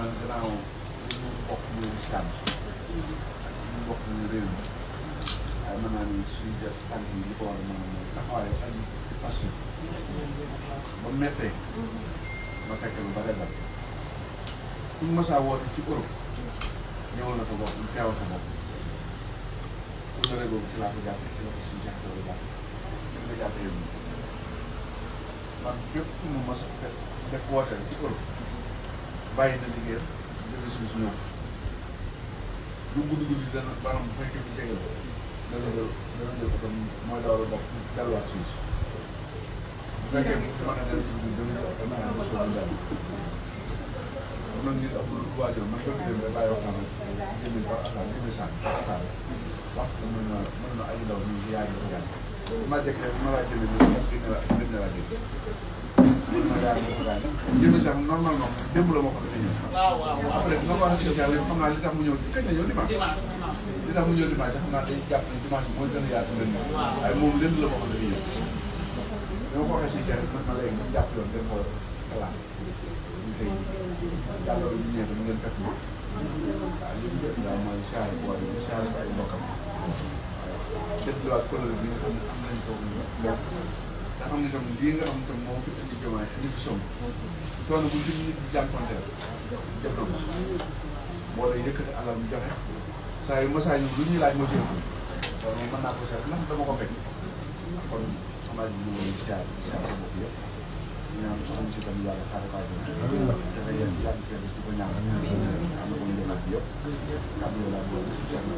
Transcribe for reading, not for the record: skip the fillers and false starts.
naa gannaaw ñu bokk ñu islam ñu bokk ñu réew mi waaye mën naa ni suñu jot tànk yi li ko war a mën a mooy taxawaay ak passif ba mettee ma fekk lu bare bare fu mu masaa woote ci Europe ñëwal na fa bopp ñu teewal fa bopp pour le réseau ci laa ko jàppee ci la ko suñu jaxte wala jàpp ci la jàppee yow man fépp fu mu mas a fekk def woote ci Europe bàyyi na liggéeyam jëlee suñu si ñoom lu guddi guddi dana maanaam bu fekkee bu jege la dana jël ko tam mooy dawal a bopp delluwaat siis bu fekkee bu mën a dellu si biir dana jël ko mën a mos a jàll man nit amul waajur man soo gisee bàyyi waxtaan ak jëmmi par asaan jëmmi saan asaan wax mën na ay ndaw ñu yaay ko jàng ma jëkk rek ma laa jëmmi ni gën na laa jël ma yaay ko jàng jëmmi sax normalement démb la moo ko defee ñëw après nga ko wax si yàlla xam naa li tax mu ñëw kañ la ñëw dimanche li tax mu ñëw dimanche xam naa day jàpp ne dimanche mooy gën a yaatu leen waaye moom lépp la moo ko defee ñëw dama ko waxee si rek ma léegi ñu jàpp yoon dem fa xalaat ñu tey yàlla lu ñëwee dañu leen fekk moom waaw li ñu jot daal mooy saare bu wàllu ñu saare ko ay mbokkam dëgg kuréel bi nga xam ne am nañ ko moom nga xam ne tam lii nga xam ne tam moo fi indi Diomaye indi fi Sonko coono bu nit ñi di jànkonteel def na ko moo lay yëkkati alal mu joxe saa yu masaa ñu lu ñuy laaj moo jël loolu moom mën naa ko seet ndax dama ko fekk kon xam naa ñu ngi siyaar sa bopp yëpp ñaan soxna si tam yàlla xaaral ko àjjana dafa yéen yàgg fee des di ko ñaan am na ko ñu laaj yëpp kàddu yi laa boobu si Thierno